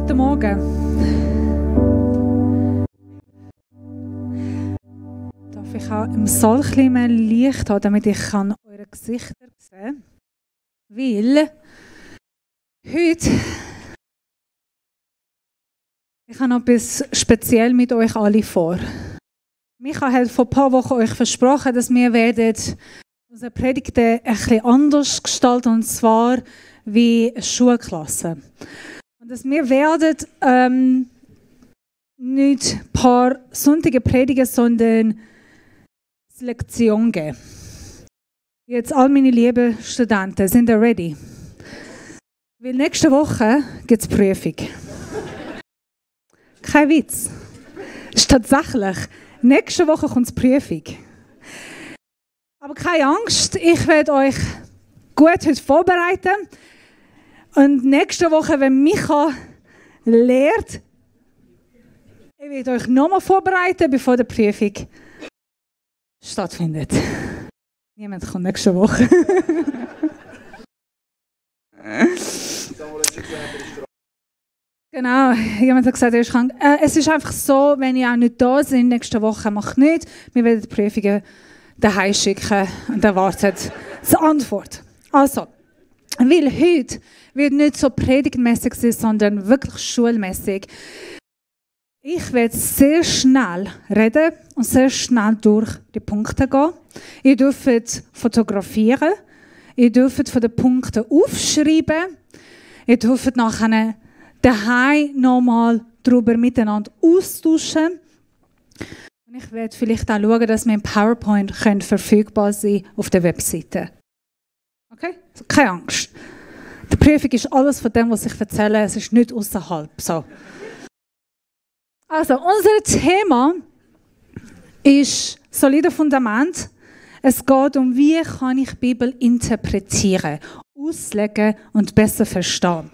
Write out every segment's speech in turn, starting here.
Guten Morgen. Darf ich auch im Saal ein bisschen mehr Licht haben, damit ich eure Gesichter sehen kann? Weil heute ich habe noch etwas speziell mit euch alle vor. Micha hat vor ein paar Wochen euch versprochen, dass wir unsere Predigten ein bisschen anders gestalten, und zwar wie eine Schulklasse. Und dass wir werden nicht ein paar Sonntage predigen, sondern eine Lektion geben. Jetzt all meine lieben Studenten, sind ihr ready? Weil nächste Woche gibt es Prüfung. Kein Witz. Das ist tatsächlich. Nächste Woche kommt die Prüfung. Aber keine Angst, ich werde euch gut heute vorbereiten. Und nächste Woche, wenn Micha lehrt, ich werde euch nochmal vorbereiten, bevor die Prüfung stattfindet. Niemand kommt nächste Woche. Genau, jemand hat gesagt, er ist krank. Es ist einfach so, wenn ihr auch nicht da seid nächste Woche, macht nichts. Wir werden die Prüfungen daheim schicken und erwartet die Antwort. Also, weil heute wird nicht so predigtmäßig sein, sondern wirklich schulmäßig. Ich werde sehr schnell reden und sehr schnell durch die Punkte gehen. Ihr dürft fotografieren, ihr dürft von den Punkten aufschreiben, ihr dürft nachher daheim nochmal darüber miteinander austauschen. Und ich werde vielleicht auch schauen, dass wir im PowerPoint verfügbar sein auf der Webseite. Okay? Also keine Angst. Die Prüfung ist alles von dem, was ich erzähle. Es ist nicht außerhalb. So. Also, unser Thema ist solide Fundament. Es geht um, wie kann ich die Bibel interpretieren, auslegen und besser verstehen.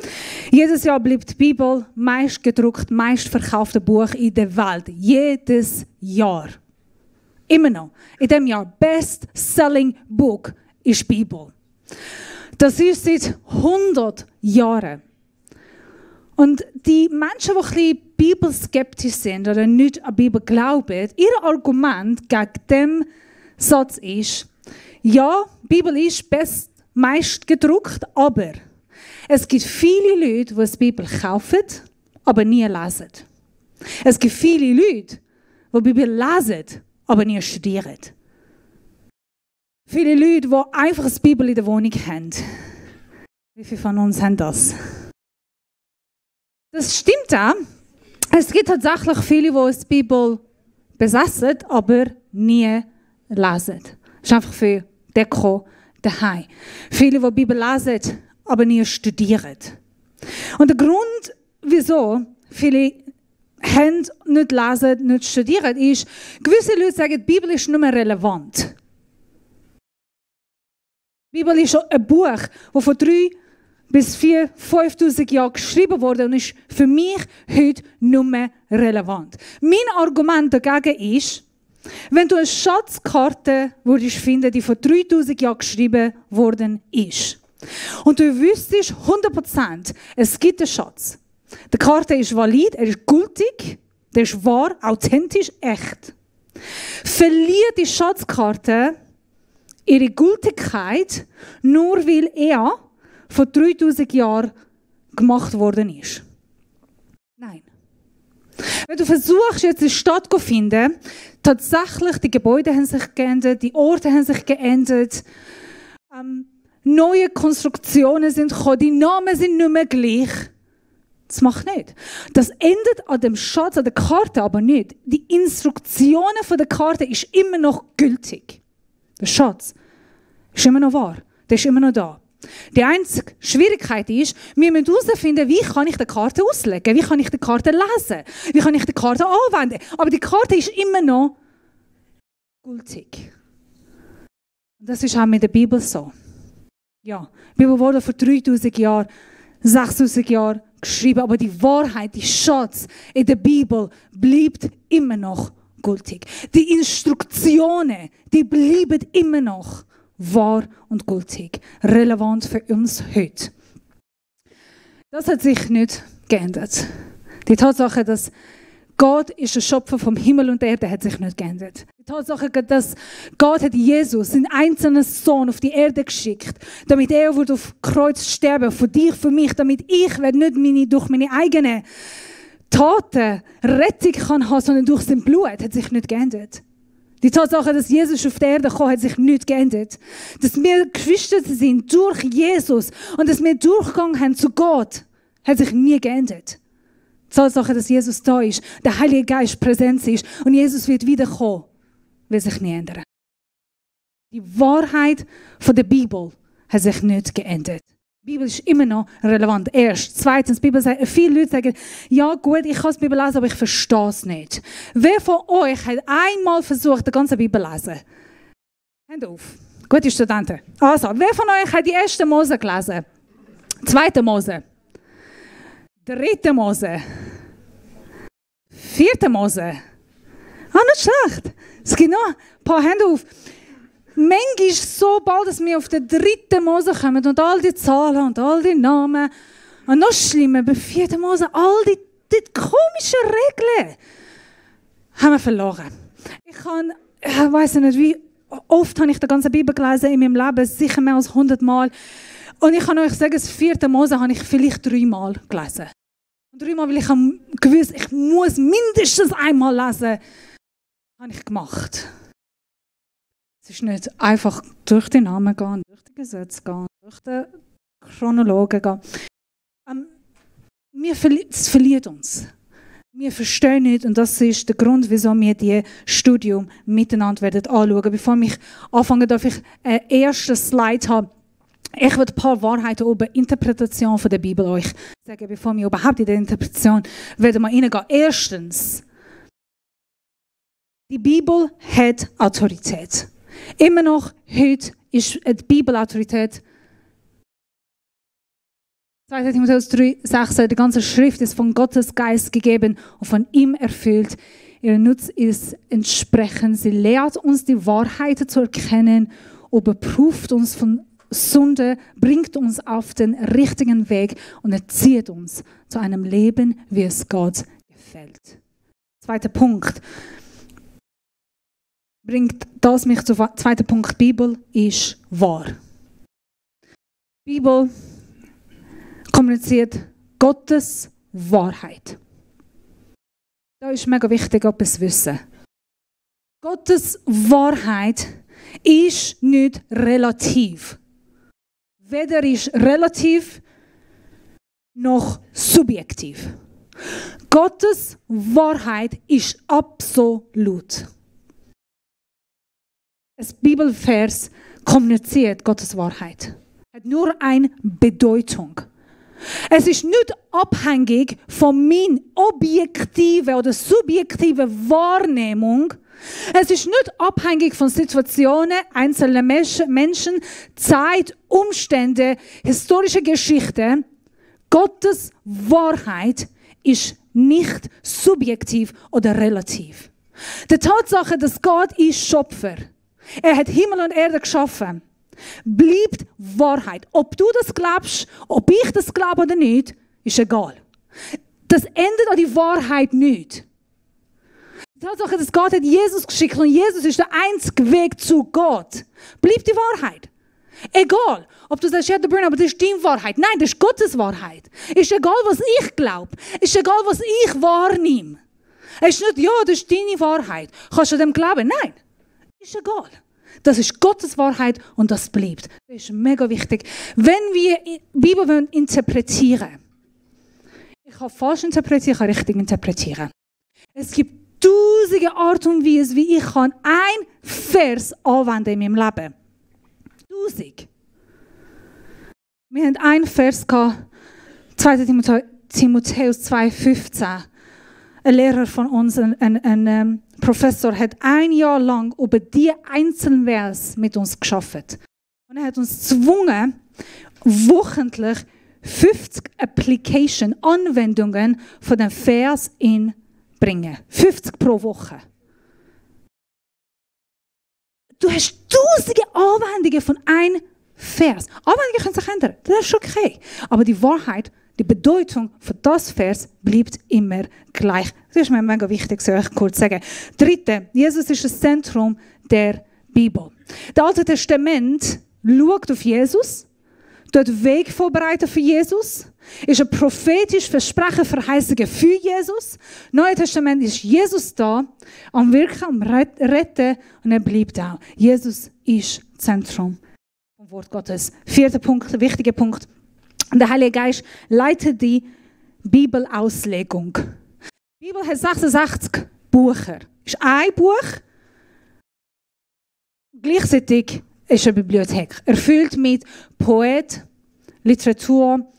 Jedes Jahr bleibt die Bibel meist gedruckt, meist verkaufte Buch in der Welt. Jedes Jahr. Immer noch. In diesem Jahr Best-Selling Book ist die Bibel. Das ist seit 100 Jahren. Und die Menschen, die ein bisschen bibelskeptisch sind oder nicht an die Bibel glauben, ihr Argument gegen diesen Satz ist, ja, die Bibel ist meist gedruckt, aber es gibt viele Leute, die die Bibel kaufen, aber nie lesen. Es gibt viele Leute, die die Bibel lesen, aber nie studieren. Viele Leute, die einfach eine Bibel in der Wohnung haben. Wie viele von uns haben das? Das stimmt auch. Es gibt tatsächlich viele, die die Bibel besessen, aber nie lesen. Das ist einfach für Deko daheim. Viele, die die Bibel lesen, aber nie studieren. Und der Grund, wieso viele haben, nicht lesen, nicht studieren, ist, gewisse Leute sagen, die Bibel ist nicht mehr relevant. Die Bibel ist ein Buch, das vor 3.000 bis 5.000 Jahren geschrieben wurde und ist für mich heute nicht mehr relevant. Mein Argument dagegen ist, wenn du eine Schatzkarte würdest finden, die vor 3.000 Jahren geschrieben worden ist, und du wüsstest 100%, es gibt einen Schatz. Die Karte ist valid, er ist gültig, der ist wahr, authentisch, echt. Verliert die Schatzkarte ihre Gültigkeit, nur weil er vor 3.000 Jahren gemacht worden ist. Nein. Wenn du versuchst, jetzt eine Stadt zu finden, tatsächlich, die Gebäude haben sich geändert, die Orte haben sich geändert, neue Konstruktionen sind gekommen, die Namen sind nicht mehr gleich. Das macht nicht. Das endet an dem Schatz, an der Karte aber nicht. Die Instruktionen von der Karte ist immer noch gültig. Der Schatz ist immer noch wahr. Der ist immer noch da. Die einzige Schwierigkeit ist, wir müssen herausfinden, wie kann ich die Karte auslegen, wie kann ich die Karte lesen, wie kann ich die Karte anwenden. Aber die Karte ist immer noch gültig. Und das ist auch mit der Bibel so. Ja, die Bibel wurde vor 3.000 Jahren, 6.000 Jahren geschrieben, aber die Wahrheit, die Schatz in der Bibel bleibt immer noch gültig. Die Instruktionen, die bleiben immer noch wahr und gültig, relevant für uns heute. Das hat sich nicht geändert. Die Tatsache, dass Gott ist der Schöpfer vom Himmel und der Erde, hat sich nicht geändert. Die Tatsache, dass Gott hat Jesus, seinen einzelnen Sohn, auf die Erde geschickt, damit er auf dem Kreuz sterben, für dich, für mich, damit ich nicht durch meine eigenen Taten Rettung kann haben, sondern durch sein Blut, hat sich nicht geändert. Die Tatsache, dass Jesus auf die Erde kam, hat sich nicht geändert. Dass wir Geschwister sind durch Jesus und dass wir Durchgang haben zu Gott, hat sich nie geändert. Die Tatsache, dass Jesus da ist, der Heilige Geist präsent ist und Jesus wird wiederkommen, wird sich nie ändern. Die Wahrheit von der Bibel hat sich nicht geändert. Die Bibel ist immer noch relevant. Erst. Zweitens, die Bibel sagt, viele Leute sagen, ja gut, ich kann die Bibel lesen, aber ich verstehe es nicht. Wer von euch hat einmal versucht, die ganze Bibel zu lesen? Hand auf. Gute Studenten. Also, wer von euch hat die 1. Mose gelesen? 2. Mose? 3. Mose? 4. Mose? Ah, nicht schlecht. Es gibt noch ein paar Hände auf. Manchmal sobald dass wir auf den 3. Mose kommen und all die Zahlen und all die Namen und noch schlimmer, bei 4. Mose, all die komischen Regeln haben wir verloren. Ich weiss nicht, wie oft habe ich die ganze Bibel gelesen in meinem Leben, sicher mehr als 100 Mal. Und ich kann euch sagen, das 4. Mose habe ich vielleicht 3 Mal gelesen. Und 3 Mal, weil ich gewusst, ich muss mindestens einmal lesen, habe ich gemacht. Es ist nicht einfach durch die Namen gehen, durch die Gesetze gehen, durch die Chronologen gehen. Es verliert uns. Wir verstehen nicht, und das ist der Grund, wieso wir dieses Studium miteinander anschauen werden. Bevor ich anfange, darf ich einen ersten Slide haben. Ich werde ein paar Wahrheiten über die Interpretation der Bibel euch sagen, bevor wir überhaupt in die Interpretation werden wir reingehen. Erstens, die Bibel hat Autorität. Immer noch heute ist die Bibel Autorität. 2. Timotheus 3,6, die ganze Schrift ist von Gottes Geist gegeben und von ihm erfüllt. Ihr Nutz ist entsprechend. Sie lehrt uns die Wahrheit zu erkennen, überprüft uns von Sünde, bringt uns auf den richtigen Weg und erzieht uns zu einem Leben, wie es Gott gefällt. 2. Punkt. Bringt das mich zum 2. Punkt. Die Bibel ist wahr. Die Bibel kommuniziert Gottes Wahrheit. Da ist mega wichtig, etwas zu wissen. Gottes Wahrheit ist nicht relativ. Weder ist relativ noch subjektiv. Gottes Wahrheit ist absolut. Ein Bibelvers kommuniziert Gottes Wahrheit. Hat nur eine Bedeutung. Es ist nicht abhängig von meiner objektiven oder subjektiven Wahrnehmung. Es ist nicht abhängig von Situationen, einzelnen Menschen, Zeit, Umstände, historische Geschichte. Gottes Wahrheit ist nicht subjektiv oder relativ. Die Tatsache, dass Gott ist Schöpfer, er hat Himmel und Erde geschaffen, bleibt Wahrheit. Ob du das glaubst, ob ich das glaube oder nicht, ist egal. Das ändert an die Wahrheit nicht. Die Tatsache, dass Gott hat Jesus geschickt und Jesus ist der einzige Weg zu Gott, bleibt die Wahrheit. Egal, ob du sagst, ja, der Bruno, aber das ist deine Wahrheit. Nein, das ist Gottes Wahrheit. Ist egal, was ich glaube. Ist egal, was ich wahrnehme. Es ist nicht, ja, das ist deine Wahrheit. Kannst du dem glauben? Nein. Ist egal. Das ist Gottes Wahrheit und das bleibt. Das ist mega wichtig. Wenn wir die Bibel interpretieren, ich kann falsch interpretieren, ich kann richtig interpretieren. Es gibt tausende Arten und Weisen, wie ich kann ein Vers anwenden in meinem Leben. 1000. Wir haben einen Vers gehabt, 2. Timotheus 2,15. Ein Lehrer von uns, ein Professor, hat 1 Jahr lang über die einzelnen Vers mit uns geschafft. Und er hat uns gezwungen, wöchentlich 50 Anwendungen von dem Vers in bringen. 50 pro Woche. Du hast tausende Anwendungen von einem Vers. Anwendungen können sich ändern. Das ist okay. Aber die Wahrheit, die Bedeutung von das Vers bleibt immer gleich. Das ist mir mega wichtig, soll ich kurz sagen. Dritte, Jesus ist das Zentrum der Bibel. Das Alte Testament schaut auf Jesus, dort Weg vorbereitet für Jesus, ist ein prophetisches Versprechen, Verheißungen für Jesus. Neue Testament ist Jesus da, am Wirken, am Retten und er bleibt auch. Jesus ist Zentrum vom Wort Gottes. Vierter Punkt, wichtiger Punkt. Der Heilige Geist leitet die Bibelauslegung. Die Bibel hat 66 Bücher. Ist ein Buch, gleichzeitig ist eine Bibliothek. Erfüllt mit Poet, Literatur,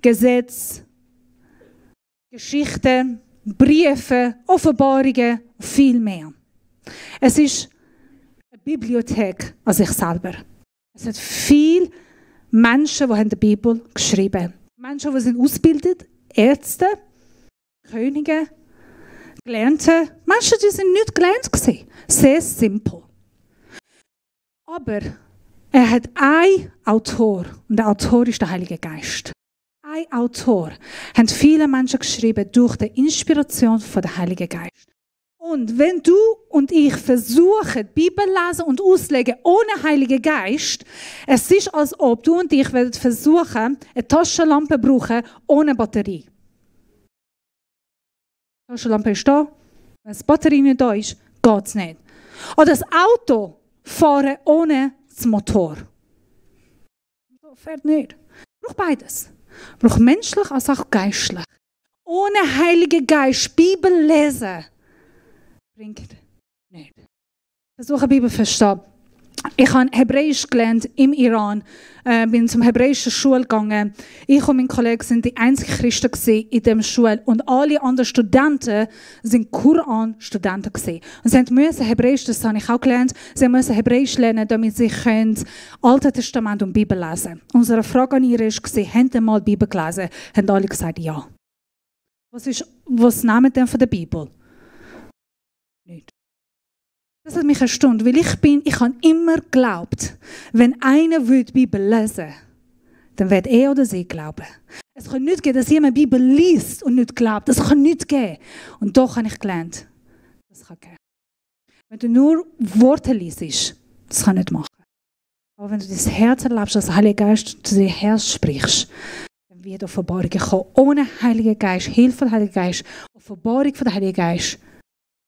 Gesetz, Geschichten, Briefe, Offenbarungen und viel mehr. Es ist eine Bibliothek an sich selber. Es hat viele Menschen, die die Bibel geschrieben haben. Menschen, die sind ausgebildet, Ärzte, Könige, Gelernte. Menschen, die sind nicht gelernt gewesen. Sehr simpel. Aber er hat einen Autor und der Autor ist der Heilige Geist. Ein Autor haben viele Menschen geschrieben durch die Inspiration von der Heilige Geist. Und wenn du und ich versuchen, die Bibel lesen und auslegen ohne Heiligen Geist, es ist, als ob du und ich versuchen, eine Taschenlampe brauchen ohne Batterie. Die Taschenlampe ist da, wenn die Batterie nicht da ist, geht es nicht. Oder das Auto fahren ohne das Motor. Das fährt nicht. Ich brauche beides. Ich brauche menschlich als auch geistlich. Ohne Heiligen Geist Bibel lesen bringt nicht. Versuche Bibel zu verstehen. Ich habe Hebräisch gelernt im Iran, bin zur hebräischen Schule gegangen. Ich und mein Kollege sind die einzigen Christen in dieser Schule und alle anderen Studenten sind Koran-Studenten gewesen. Und sie mussten Hebräisch, das habe ich auch gelernt, sie mussten Hebräisch lernen, damit sie Alte Testament und Bibel lesen können. Unsere Frage an ihr war, haben Sie mal die Bibel gelesen? Haben alle gesagt, ja. Was nehmen denn von der Bibel? Nicht. Das hat mich erstaunt, weil ich habe immer geglaubt, wenn einer die Bibel lesen will, dann wird er oder sie glauben. Es kann nicht gehen, dass jemand die Bibel liest und nicht glaubt. Das kann nicht gehen. Und doch habe ich gelernt, das kann gehen. Wenn du nur Worte liest, das kann nicht machen. Aber wenn du dein Herz erlebst, dass der Heilige Geist zu dir Herz sprichst, dann wird Offenbarung kommen. Ohne Heiligen Geist, Hilfe von Heiligen Geist, Offenbarung von der Heiligen Geist,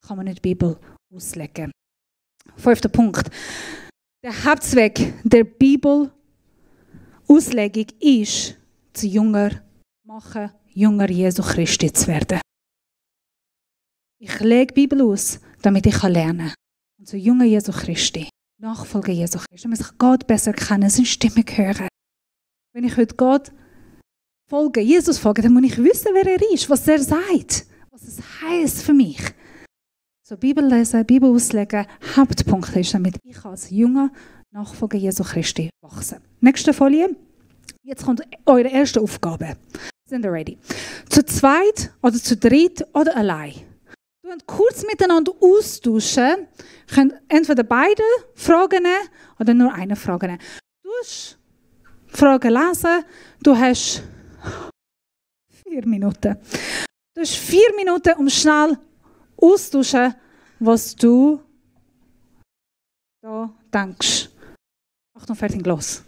kann man nicht die Bibel auslegen. 5. Punkt. Der Hauptzweck der Bibelauslegung ist, zu Jünger machen, Jünger Jesu Christi zu werden. Ich lege die Bibel aus, damit ich lernen kann. Und zu Jünger Jesu Christi, Nachfolger Jesu Christi, damit ich Gott besser kennen, seine Stimme hören. Wenn ich heute Gott folge, Jesus folge, dann muss ich wissen, wer er ist, was er sagt, was es heisst für mich. So Bibel lesen, Bibel auslegen, Hauptpunkt ist, damit ich als junger Nachfolger Jesu Christi wachse. Nächste Folie. Jetzt kommt eure erste Aufgabe. Sind ihr ready? Zu zweit oder zu dritt oder allein. Du könnt kurz miteinander austauschen. Ihr könnt entweder beide Fragen nehmen oder nur eine Frage nehmen. Du hast Fragen lesen. Du hast 4 Minuten. Du hast 4 Minuten, um schnell austauschen, was du da denkst. Achtung, fertig, los.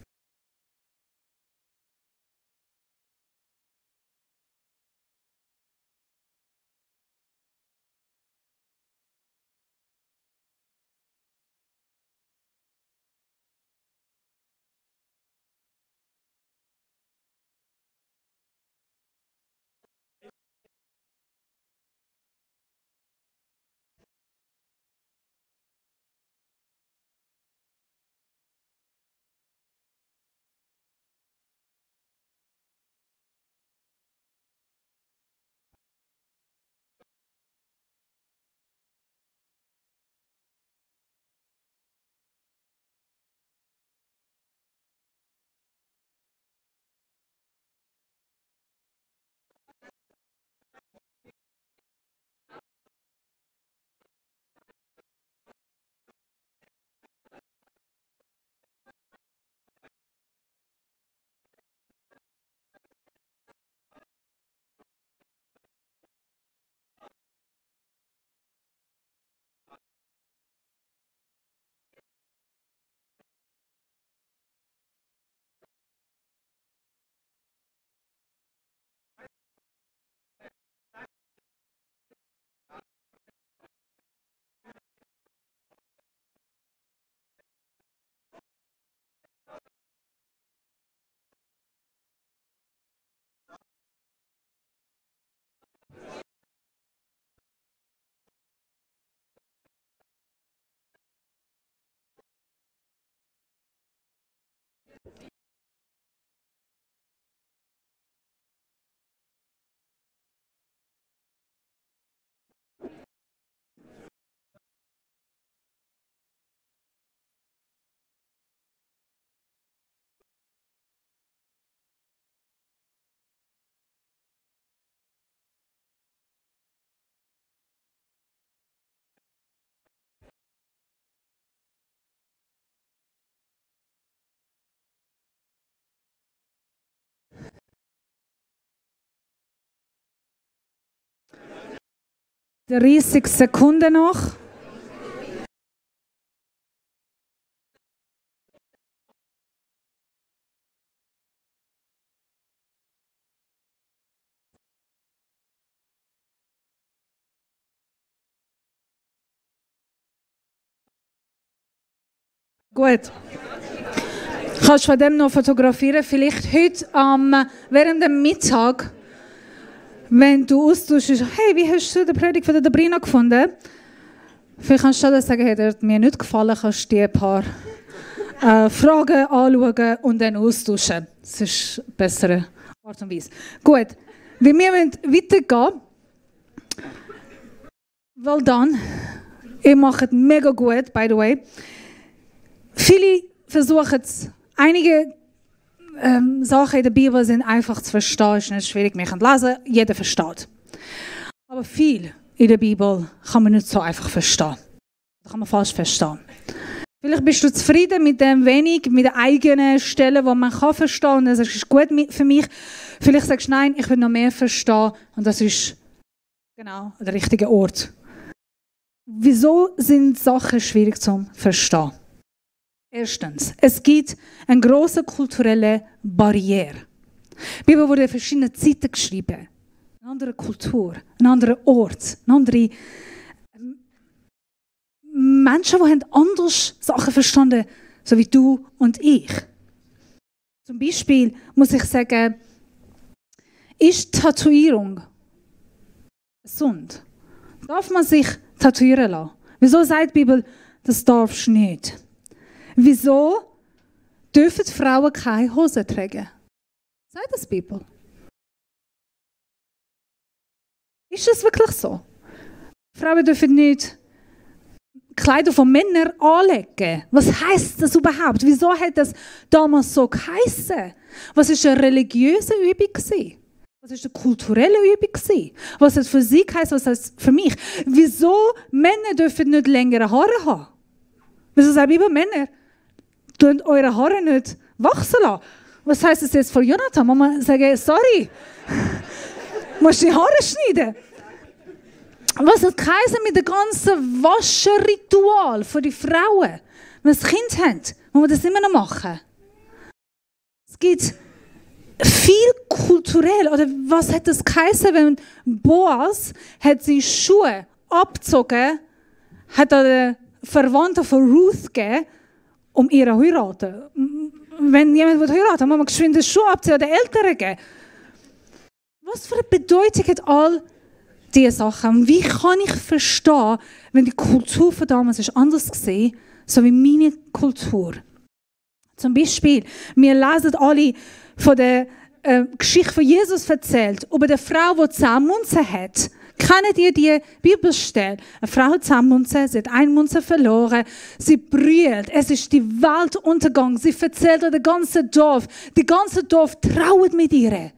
30 Sekunden noch. Gut. Kannst du von dem noch fotografieren? Vielleicht heute während dem Mittag, wenn du austauschst, hey, wie hast du die Predigt von der Sabrina gefunden? Vielleicht kannst du sagen, hey, der hat mir nicht gefallen, kannst du dir ein paar Fragen anschauen und dann austauschen. Das ist eine bessere Art und Weise. Gut, wir müssen weitergehen. Well done. Ihr macht mega gut, by the way. Viele versuchen es. Einige Sachen in der Bibel sind einfach zu verstehen. Es ist nicht schwierig, wir können lesen, jeder versteht. Aber viel in der Bibel kann man nicht so einfach verstehen. Das kann man falsch verstehen. Vielleicht bist du zufrieden mit dem wenig, mit den eigenen Stellen, die man kann verstehen kann. Und das ist gut für mich. Vielleicht sagst du, nein, ich will noch mehr verstehen. Und das ist genau der richtige Ort. Wieso sind Sachen schwierig zu verstehen? Erstens, es gibt eine grosse kulturelle Barriere. Die Bibel wurde in verschiedenen Zeiten geschrieben. Eine andere Kultur, ein anderer Ort, eine andere Menschen, die haben anders Sachen verstanden, so wie du und ich. Zum Beispiel muss ich sagen, ist Tätowierung gesund? Darf man sich tätowieren lassen? Wieso sagt die Bibel, das darfst du nicht? Wieso dürfen Frauen keine Hose tragen? Sagt das die Bibel? Ist es wirklich so? Frauen dürfen nicht Kleider von Männern anlegen. Was heisst das überhaupt? Wieso hat das damals so geheissen? Was war eine religiöse Übung? Was war eine kulturelle Übung? Was hat für sie geheißen? Was heißt für mich? Wieso Männer dürfen nicht längere Haare haben? Wieso sagt die Bibel, Männer, tun eure Haare nicht wachsen lassen? Was heisst das jetzt für Jonathan? Mama sagen, sorry, musst die Haare schneiden. Was hat geheißen mit dem ganzen Waschenritual für die Frauen, wenn sie ein Kind haben, wo wir das immer noch machen? Es gibt viel kulturell, oder was hat das geheißen, wenn Boas hat seine Schuhe abgezogen, hat er den Verwandten von Ruth gegeben, um ihre zu heiraten. Wenn jemand heiraten will, muss man geschwind die Schuhe abziehen oder den Eltern geben. Was für eine Bedeutung hat all diese Sachen? Und wie kann ich verstehen, wenn die Kultur von damals ist anders war, so wie meine Kultur? Zum Beispiel, wir lesen alle von der Geschichte von Jesus erzählt, über eine Frau, die 10 Münzen hat. Kennt ihr die Bibelstelle? Eine Frau hat 10 Münzen, sie hat 1 Münze verloren, sie brüllt, es ist die Weltuntergang, sie erzählt an das ganze Dorf, die ganze Dorf trauert mit ihr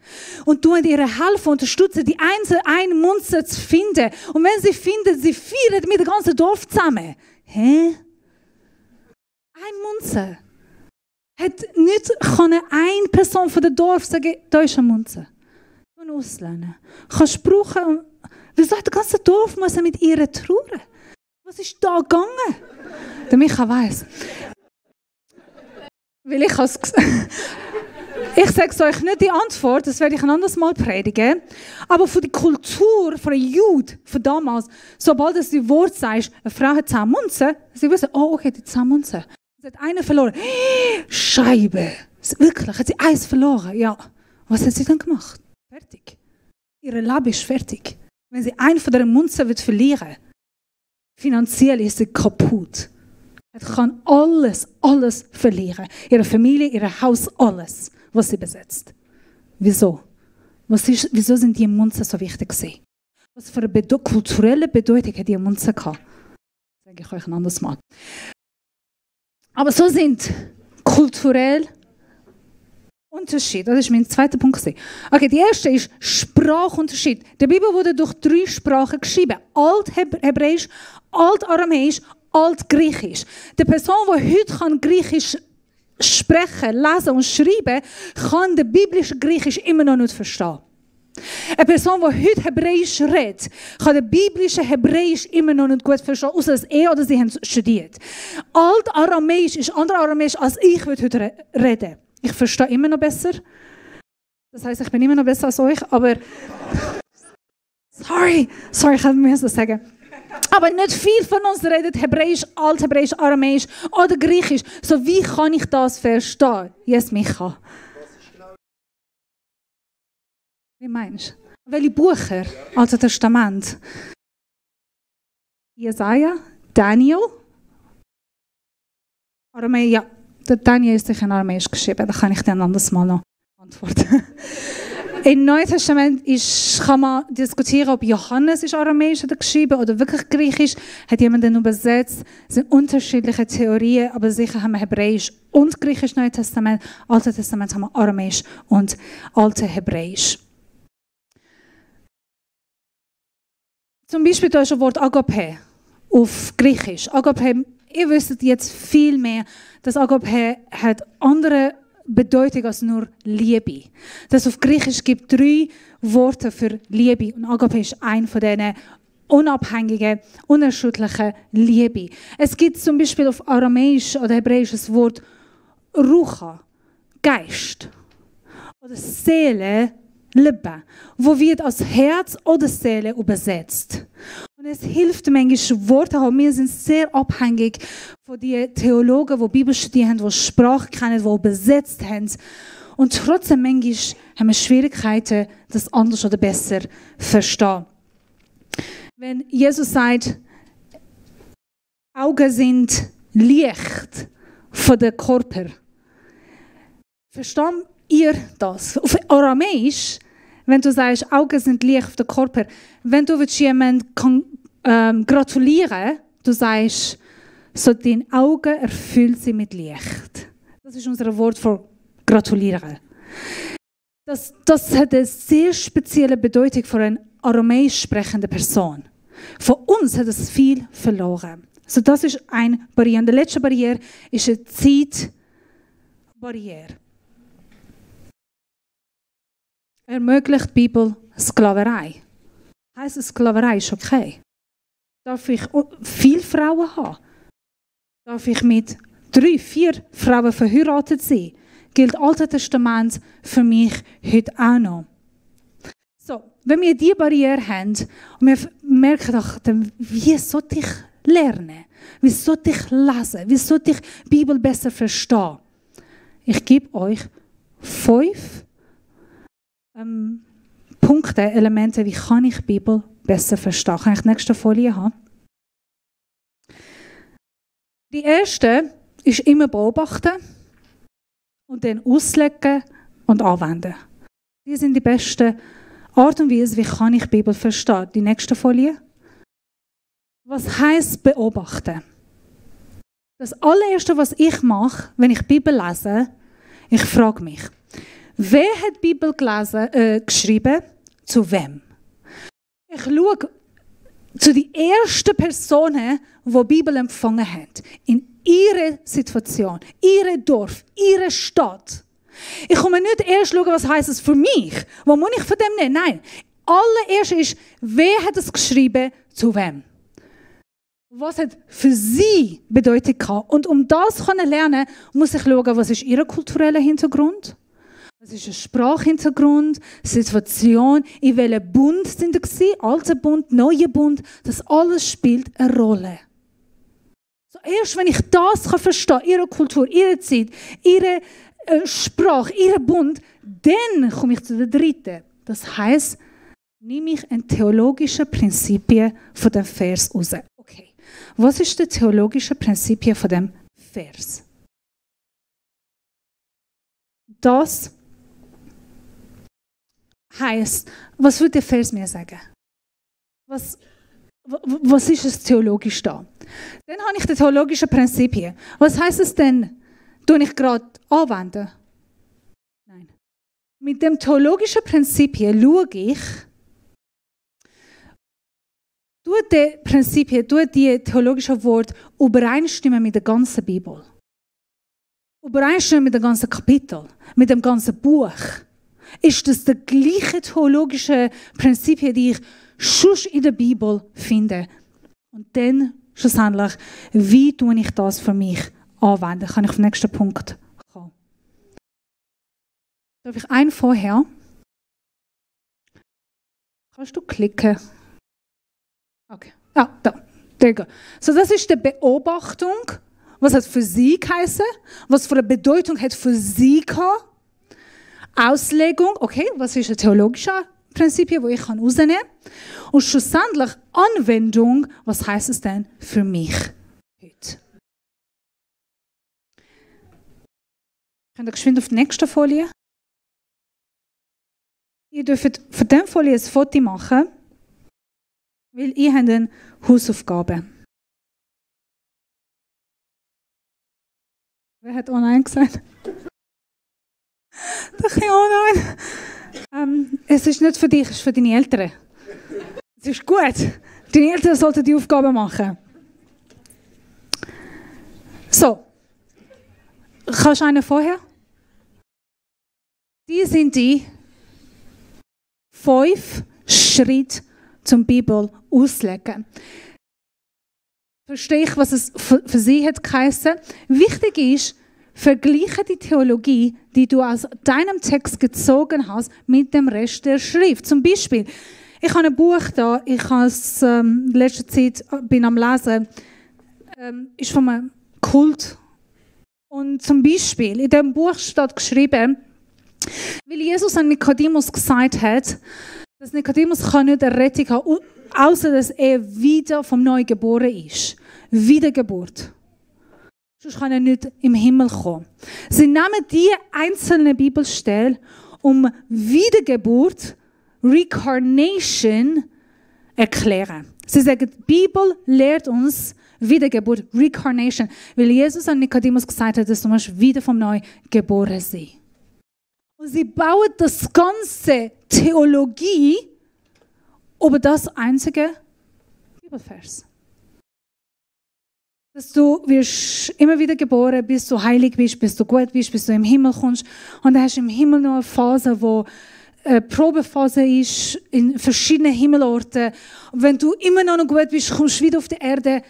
und tun ihr helfen, unterstützen, die eine Münze zu finden. Und wenn sie finden, sie feiern mit dem ganzen Dorf zusammen. Hä? 1 Münze. Hat nicht eine Person von dem Dorf sagen, da ist eine Münze. Du auslehnen. Kannst du brauchen. Wieso hat das ganze Dorf mit ihr trauern? Was ist da gegangen? Der Micha weiss. Weil ich sage es euch nicht die Antwort, das werde ich ein anderes Mal predigen. Aber von der Kultur, von der Juden von damals, sobald du das Wort sagst, eine Frau hat 10 Münzen, sie wissen, oh, okay, die 10 Münzen. Sie hat eine verloren. Scheibe. Wirklich, hat sie 1 verloren? Ja. Was hat sie dann gemacht? Fertig. Ihre Leben ist fertig. Wenn sie einen von der Münzen verlieren will, finanziell ist sie kaputt. Sie kann alles verlieren. Ihre Familie, ihr Haus, alles, was sie besitzt. Wieso? Wieso sind die Münzen so wichtig gewesen? Was für eine kulturelle Bedeutung hat die Münze gehabt? Das sage ich euch ein anderes Mal. Aber so sind kulturell Unterschied. Das ist mein zweiter Punkt. Okay, die erste ist Sprachunterschied. Die Bibel wurde durch 3 Sprachen geschrieben. Althebräisch, Altaramäisch, Altgriechisch. Die Person, die heute Griechisch sprechen, lesen und schreiben kann, der biblische Griechisch immer noch nicht verstehen. Eine Person, die heute Hebräisch redet, kann den biblischen Hebräisch immer noch nicht gut verstehen, außer dass er oder sie haben studiert. Alt-Aramäisch ist anderes Aramäisch, als ich heute reden. Ich verstehe immer noch besser. Das heisst, ich bin immer noch besser als euch, aber... Sorry, ich muss das sagen. Aber nicht viel von uns redet Hebräisch, Althebräisch, Aramäisch oder Griechisch. So, wie kann ich das verstehen? Yes, Micha. Wie meinst du? Welche Bücher? Altes Testament? Jesaja, Daniel, Aramäisch, ja. Der Daniel ist sicher in Aramäisch geschrieben, da kann ich dann anders mal noch antworten. Im Neuen Testament kann man diskutieren, ob Johannes ist Aramäisch oder geschrieben oder wirklich Griechisch. Hat jemand den übersetzt? Es sind unterschiedliche Theorien, aber sicher haben wir Hebräisch und Griechisch im Neuen Testament. Im Alten Testament haben wir Aramäisch und Alte Hebräisch. Zum Beispiel da ist das Wort Agape auf Griechisch. Agape, ihr wisst jetzt viel mehr, dass Agape hat andere Bedeutung als nur Liebe. Das auf Griechisch gibt 3 Worte für Liebe und Agape ist ein von diesen unabhängigen, unerschütterlichen Liebe. Es gibt zum Beispiel auf Aramäisch oder Hebräisch das Wort Rucha, Geist oder Seele, Leben, wo wird als Herz oder Seele übersetzt. Und es hilft manchmal Worte haben. Wir sind sehr abhängig von den Theologen, die Bibel studieren, die Sprache kennen, die übersetzt haben. Und trotzdem manchmal haben wir Schwierigkeiten, das anders oder besser zu verstehen. Wenn Jesus sagt, Augen sind Licht von dem Körper, versteht ihr das? Auf Aramäisch, wenn du sagst, Augen sind Licht auf dem Körper, wenn du jemandem gratulieren, du sagst, so deine Augen erfüllt sie mit Licht. Das ist unser Wort für gratulieren. Das hat eine sehr spezielle Bedeutung für eine aramäisch sprechende Person. Von uns hat es viel verloren. Also das ist eine Barriere. Und die letzte Barriere ist eine Zeitbarriere. Ermöglicht die Bibel Sklaverei? Heisst es, Sklaverei ist okay? Darf ich viele Frauen haben? Darf ich mit 3, 4 Frauen verheiratet sein? Gilt das Alte Testament für mich heute auch noch? So, wenn wir diese Barriere haben und wir merken, doch, wie sollte ich lernen? Wie sollte ich lesen? Wie sollte ich die Bibel besser verstehen? Ich gebe euch 5 Punkte, Elemente, wie kann ich die Bibel besser verstehen. Kann ich die nächste Folie haben? Die erste ist immer beobachten und dann auslegen und anwenden. Die sind die besten Art und Weise, wie kann ich die Bibel verstehen. Die nächste Folie. Was heisst beobachten? Das allererste, was ich mache, wenn ich die Bibel lese, ich frage mich, wer hat die Bibel geschrieben? Zu wem? Ich schaue zu den ersten Personen, die die Bibel empfangen haben. In ihrer Situation, ihre Dorf, ihre Stadt. Ich komme nicht erst schauen, was heisst es für mich. Was muss ich von dem nehmen? Nein. Allererst ist, wer hat es geschrieben, zu wem? Was hat für sie Bedeutung gehabt? Und um das zu lernen, muss ich schauen, was ist ihr kultureller Hintergrund? Was ist der Sprachhintergrund, Situation, in welchem Bund sind sie, alter Bund, neuer Bund, das alles spielt eine Rolle. So, erst wenn ich das verstehen kann, ihre Kultur, ihre Zeit, ihre Sprache, ihren Bund, dann komme ich zu der dritten. Das heisst, nehme ich ein theologische Prinzipien von dem Vers raus. Okay, was ist das theologische Prinzipien von dem Vers? Das heisst, was würde der Vers mir sagen? Was ist es theologisch da? Dann habe ich die theologischen Prinzipien. Was heisst es denn? Tue ich gerade anwenden? Nein. Mit dem theologischen Prinzipien schaue ich, die theologischen Worte übereinstimmen mit der ganzen Bibel. Übereinstimmen mit dem ganzen Kapitel, mit dem ganzen Buch. ist das die gleiche theologische Prinzipien, die ich schon in der Bibel finde. Und dann schlussendlich, wie tue ich das für mich anwenden? Kann ich auf den nächsten Punkt kommen? Darf ich einen vorher? Kannst du klicken? Okay. Ah, da. There you go. So, das ist die Beobachtung. Was hat Physik heißen? Was für eine Bedeutung hat Physik gehabt? Auslegung, okay, was ist ein theologisches Prinzip, das ich herausnehmen kann? Und schlussendlich Anwendung, was heißt es denn für mich heute? Könnt ihr geschwind auf die nächste Folie? Ihr dürft von dieser Folie ein Foto machen, weil ihr habt eine Hausaufgabe. Wer hat «Oh nein» gesagt? Doch, ja, «Oh nein». Es ist nicht für dich, es ist für deine Eltern. Es ist gut. Deine Eltern sollten die Aufgabe machen. So. Kannst du einen vorher? Die sind die 5 Schritte zum Bibel auslegen. Verstehe ich, was es für sie hat geheißen. Wichtig ist, vergleiche die Theologie, die du aus deinem Text gezogen hast, mit dem Rest der Schrift. Zum Beispiel, ich habe ein Buch da, ich habe es in letzter Zeit bin am Lesen, ist von einem Kult. Und zum Beispiel, in diesem Buch steht geschrieben, weil Jesus an Nikodemus gesagt hat, dass Nikodemus nicht eine Rettung haben kann, außer dass er wieder vom Neuen geboren ist. Wiedergeburt. Sonst kann er nicht im Himmel kommen. Sie nehmen die einzelnen Bibelstellen, um Wiedergeburt, Reincarnation, erklären. Sie sagen, die Bibel lehrt uns Wiedergeburt, Reincarnation, weil Jesus an Nikodemus gesagt hat, dass du wieder vom Neuen geboren sein. Und sie bauen das ganze Theologie über das einzige Bibelvers. Dass du wirst immer wieder geboren, bis du heilig bist, bis du gut bist, bis du im Himmel kommst. Und dann hast du im Himmel noch eine Phase, wo eine Probephase ist, in verschiedenen Himmelorten. Und wenn du immer noch gut bist, kommst du wieder auf die Erde.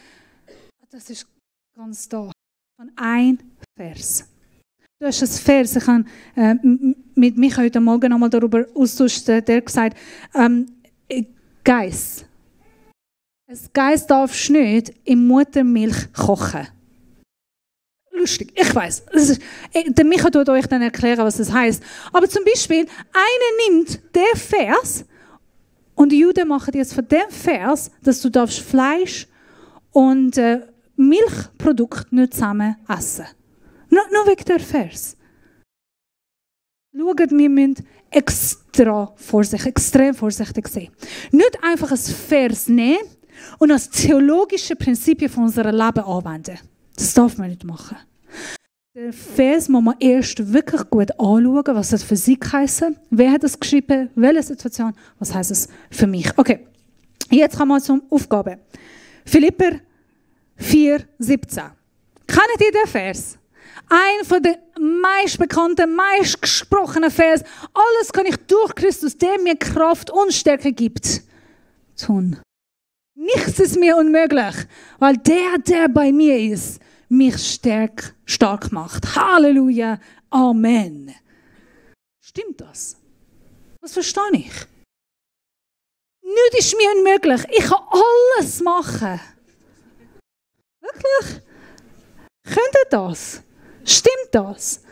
Das ist ganz da. Von ein Vers. Du hast ein Vers, ich habe mit Micha heute Morgen nochmal darüber austauscht, der hat gesagt, Geiss. Ein Geiss darfst du nicht in Muttermilch kochen. Lustig, ich weiss. Der Micha tut euch dann erklären, was das heisst. Aber zum Beispiel, einer nimmt den Vers und die Juden machen jetzt von dem Vers, dass du darfst Fleisch und Milchprodukte nicht zusammen essen. Nur wegen der Vers. Schaut, wir müssen extrem vorsichtig sein. Nicht einfach ein Vers nehmen und als theologische Prinzipien von unserem Leben anwenden. Das darf man nicht machen. Den Vers muss man erst wirklich gut anschauen, was das für sie heisst. Wer hat das geschrieben? Welche Situation? Was heisst es für mich? Okay, jetzt kommen wir zur Aufgabe. Philipper 4,17. Kennt ihr den Vers? Ein von den meist bekannten, meist gesprochenen Vers. Alles kann ich durch Christus, der mir Kraft und Stärke gibt, tun. Nichts ist mir unmöglich, weil der bei mir ist, mich stark macht. Halleluja, Amen. Stimmt das? Was verstehe ich? Nichts ist mir unmöglich. Ich kann alles machen. Wirklich? Könnt ihr das? Stimmt das?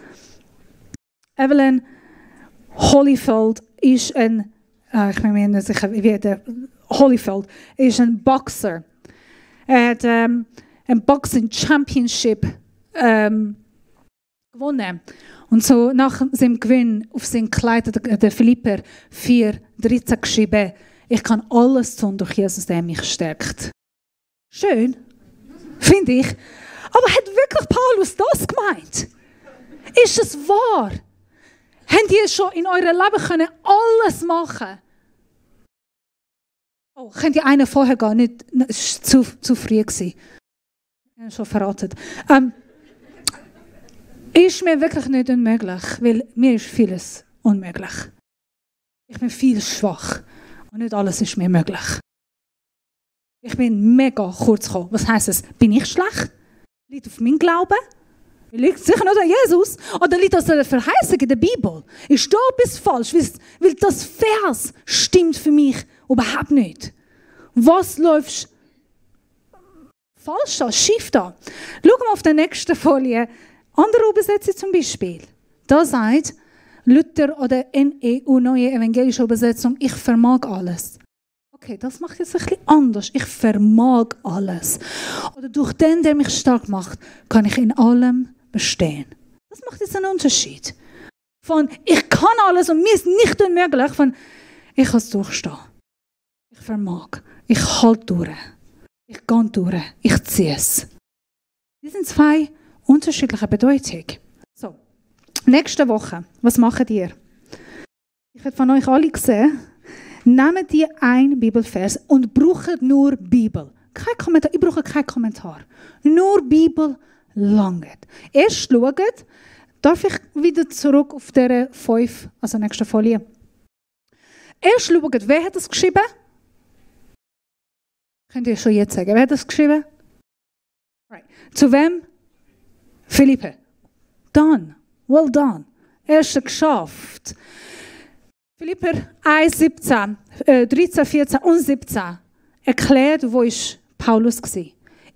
Evelyn Holyfield ist ein, ich bin mir nicht sicher, wie der Holyfield ist ein Boxer. Er hat ein Boxing Championship gewonnen. Und so nach seinem Gewinn auf sein Kleid hat der Philipper 4,13 geschrieben, ich kann alles tun durch Jesus, der mich stärkt. Schön, finde ich. Aber hat wirklich Paulus das gemeint? Ist es wahr? Habt ihr schon in eurem Leben können alles machen? Oh, könnt ihr einen vorher gehen? Nicht, es war zu früh. Ich habe schon verraten. Ist mir wirklich nicht unmöglich, weil mir ist vieles unmöglich. Ich bin viel schwach und nicht alles ist mir möglich. Ich bin mega kurz gekommen. Was heisst es? Bin ich schlecht? Liegt auf meinen Glauben? Liegt sicher nicht an Jesus? Oder liegt das an der Verheißung in der Bibel? Ist da etwas falsch? Weil das Vers stimmt für mich überhaupt nicht. Was läuft falsch da, schief da? Schau mal auf der nächsten Folie. Andere Übersetzung zum Beispiel. Da sagt Luther oder NEU, Neue Evangelische Übersetzung, ich vermag alles. Okay, das macht jetzt ein bisschen anders. Ich vermag alles. Oder durch den, der mich stark macht, kann ich in allem bestehen. Das macht jetzt einen Unterschied. Von ich kann alles und mir ist nicht unmöglich, von ich kann es durchstehen. Ich vermag. Ich halte durch. Ich gehe durch. Ich ziehe es. Das sind zwei unterschiedliche Bedeutungen. So, nächste Woche, was macht ihr? Ich werde von euch alle sehen, nehmt ihr einen Bibelvers und braucht nur Bibel. Kein Kommentar, ich brauche keinen Kommentar. Nur Bibel langt. Erst schaut, darf ich wieder zurück auf der 5, also nächste Folie. Erst schaut, wer hat das geschrieben? Könnt ihr schon jetzt sagen, wer hat das geschrieben? Right. Zu wem? Philippe. Done. Well done. Erst geschafft. Philipper 1, 17, 13, 14 und 17 erklärt, wo ist Paulus war.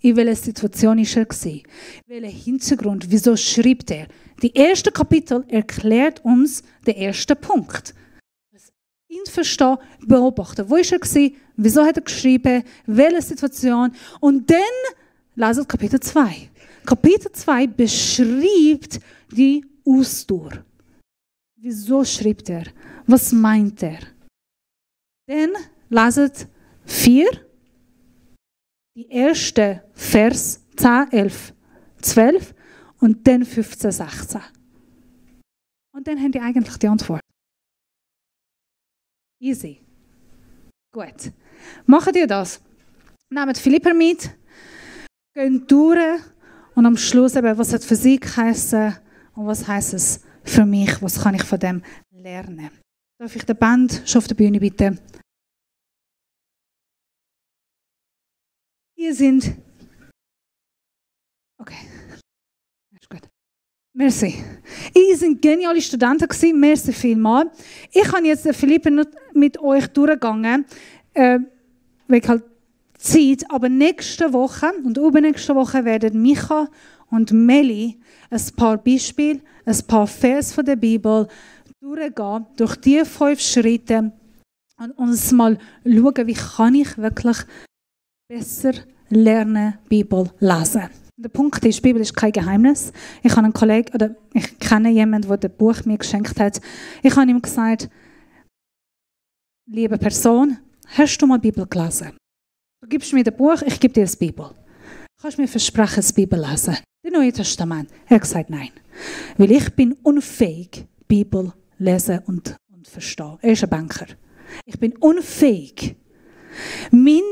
In welcher Situation war er? Welcher Hintergrund? Wieso schreibt er? Die erste Kapitel erklärt uns den ersten Punkt. Ihn verstehen, beobachten. Wo war er? Wieso hat er geschrieben? Welche Situation? Und dann lesen Kapitel 2. Kapitel 2 beschreibt die Ausdauer. Wieso schreibt er? Was meint er? Dann leset 4, die ersten Vers 10, 11, 12 und dann 15, 16. Und dann haben die eigentlich die Antwort. Easy. Gut. Macht ihr das? Nehmt Philipper mit, geht durch und am Schluss eben, was hat Physik heißen und was heisst es für mich, was kann ich von dem lernen? Darf ich die Band schon auf der Bühne bitten? Ihr sind... Okay. Ist gut. Merci. Ihr seid geniale Studenten gewesen. Merci vielmals. Ich habe jetzt Philippe nicht mit euch durchgegangen, wegen halt Zeit. Aber nächste Woche und übernächste Woche werden Micha und Meli ein paar Beispiele, ein paar Vers von der Bibel durchgehen, durch die 5 Schritte und uns mal schauen, wie kann ich wirklich besser lernen, Bibel lesen. Der Punkt ist, die Bibel ist kein Geheimnis. Ich habe einen Kollegen, oder ich kenne jemanden, der das Buch mir geschenkt hat. Ich habe ihm gesagt, liebe Person, hast du mal Bibel gelesen? Du gibst mir das Buch, ich gebe dir das Bibel. Kannst du mir versprechen, das Bibel lesen? Das Neue Testament. Er hat gesagt, nein. Weil ich bin unfähig, Bibel lesen und verstehen. Er ist ein Banker. Ich bin unfähig. Meine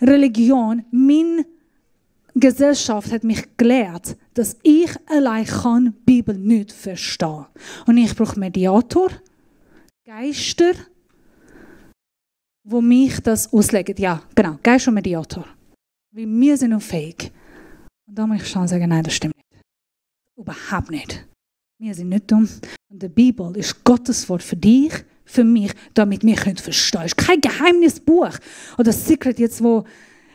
Religion, meine Gesellschaft hat mich gelehrt, dass ich allein kann Bibel nicht verstehen. Und ich brauche Mediator, Geister, wo mich das auslegen. Ja, genau, Geist und Mediator. Weil wir sind unfähig. Und da muss ich schon sagen, nein, das stimmt nicht. Überhaupt nicht. Wir sind nicht dumm. Und die Bibel ist Gottes Wort für dich, für mich, damit wir verstehen können. Es ist kein Geheimnisbuch. Oder das Secret jetzt, wo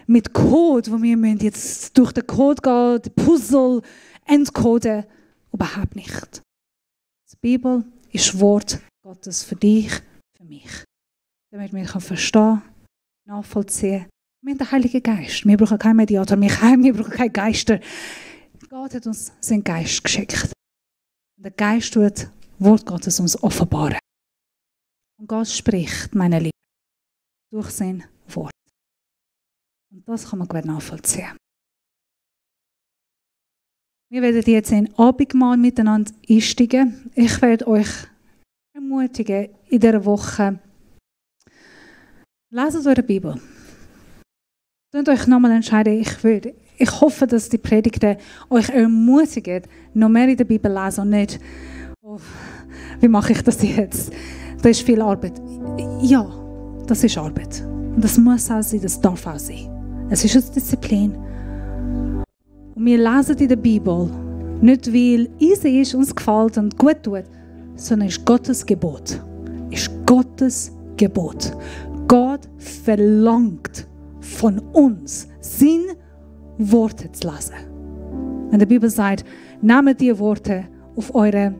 mit Code, wo wir jetzt durch den Code gehen, den Puzzle entcoden. Überhaupt nicht. Die Bibel ist Wort Gottes für dich, für mich. Damit wir verstehen, nachvollziehen. Wir haben den Heiligen Geist. Wir brauchen keinen Mediator, wir brauchen keine Geister. Gott hat uns seinen Geist geschickt. Und der Geist tut Wort Gottes uns offenbaren. Und Gott spricht, meine Lieben, durch sein Wort. Und das kann man gut nachvollziehen. Wir werden jetzt in Abendmahl miteinander einsteigen. Ich werde euch ermutigen, in dieser Woche, leset eure Bibel. Könnt euch nochmal entscheiden, ich hoffe, dass die Predigten euch ermutigen, noch mehr in der Bibel lesen und nicht wie mache ich das jetzt? Da ist viel Arbeit. Ja, das ist Arbeit. Und das muss auch sein, das darf auch sein. Es ist eine Disziplin. Und wir lesen in der Bibel, nicht weil easy ist, uns gefällt und gut tut, sondern es ist Gottes Gebot. Es ist Gottes Gebot. Gott verlangt von uns, seine Worte zu lesen. Wenn die Bibel sagt, nehmt die Worte auf eure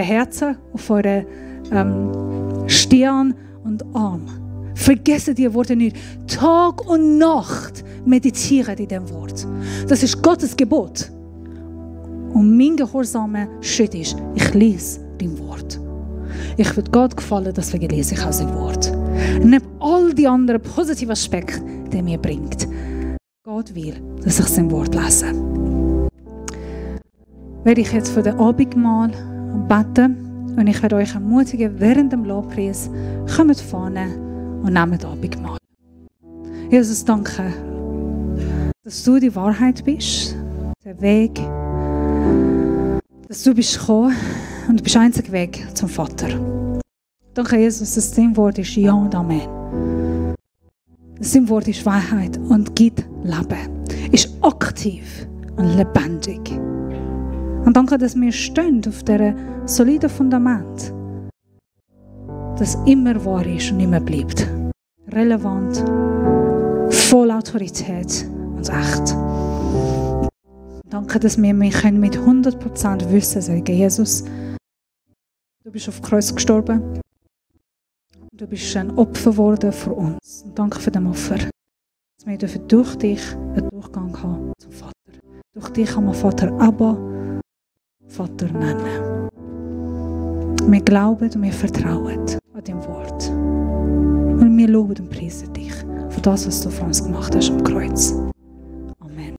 Herzen, auf eure Stirn und Arm. Vergessen die Worte nicht. Tag und Nacht meditieren in dem Wort. Das ist Gottes Gebot. Und mein gehorsamer Schritt ist, ich lese dein Wort. Ich würde Gott gefallen, deswegen lese ich auch sein Wort. Neben all die anderen positiven Aspekte, die er mir bringt. Gott will, dass ich sein Wort lese. Werde ich jetzt für den Abendmahl beten und ich werde euch ermutigen, während dem Lobpreis, kommt vorne und nehmt Abendmahl. Jesus, danke, dass du die Wahrheit bist, der Weg, dass du bist gekommen und du bist der einzige Weg zum Vater. Danke, Jesus, dass dein Wort ist Ja und Amen. Dein Wort ist Wahrheit und gibt Leben. Ist aktiv und lebendig. Und danke, dass wir stehen auf diesem soliden Fundament, das immer wahr ist und immer bleibt. Relevant, voll Autorität und echt. Danke, dass wir mit 100% wissen sagen, Jesus, du bist auf dem Kreuz gestorben. Du bist ein Opfer geworden für uns. Und danke für das Opfer. Dass wir dürfen durch dich einen Durchgang haben zum Vater. Durch dich kann man Vater Abba, Vater nennen. Wir glauben und wir vertrauen an dein Wort. Und wir loben und preisen dich für das, was du für uns gemacht hast am Kreuz.